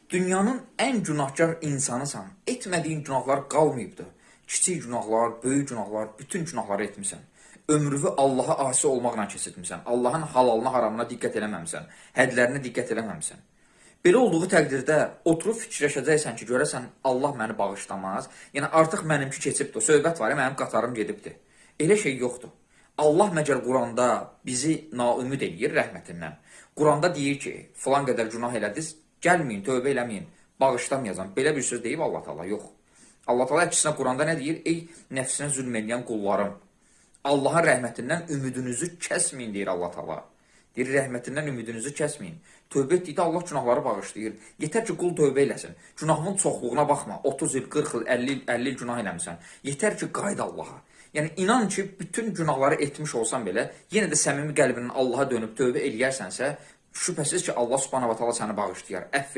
Dünyanın ən günahkar insanısan. Etmədiyin günahlar qalmayıbdı. Kiçik günahlar, böyük günahlar, bütün günahları etmisən. Ömrünü Allaha asi olmaqla keçirtmisən. Allahın halalına, haramına diqqət eləməmisən. Hədlərinə diqqət eləməmisən. Belə olduğu təqdirdə oturub fikirləşəcəksən ki, görəsən Allah məni bağışlamaz. Yəni artıq mənimki keçibdi. Söhbət var ya, mənim qatarım gedibdi. Elə şey yoxdur. Allah məgər Quranda bizi naümid eləyir rəhmətindən. Quranda deyir ki, filan qədər günah elədiniz, gəlməyin, tövbə eləməyin, bağışlamayacam. Belə bir söz deyib Allah Taala yox. Allah Taala əksinə Quranda nə deyir? Ey nəfsinə zülm eləyən qullarım, Allahın rəhmətindən ümidinizi kəsməyin deyir Allah Taala. Deyir rəhmətindən ümidinizi kəsməyin. Tövbə etdikdə Allah günahları bağışlayır. Yetər ki qul tövbə eləsin. Günahının çoxluğuna baxma. 30 il, 40 il, 50 il, 50 il günah eləmisən. Yetər ki qayıt Allaha. Yəni inan ki bütün günahları etmiş olsan belə, yenə də səmimi qəlbindən Allaha dönüb tövbə eləyərsənsə, şübhəsiz ki Allah Subhanahu va Taala səni bağışlayar, əfv eləyər.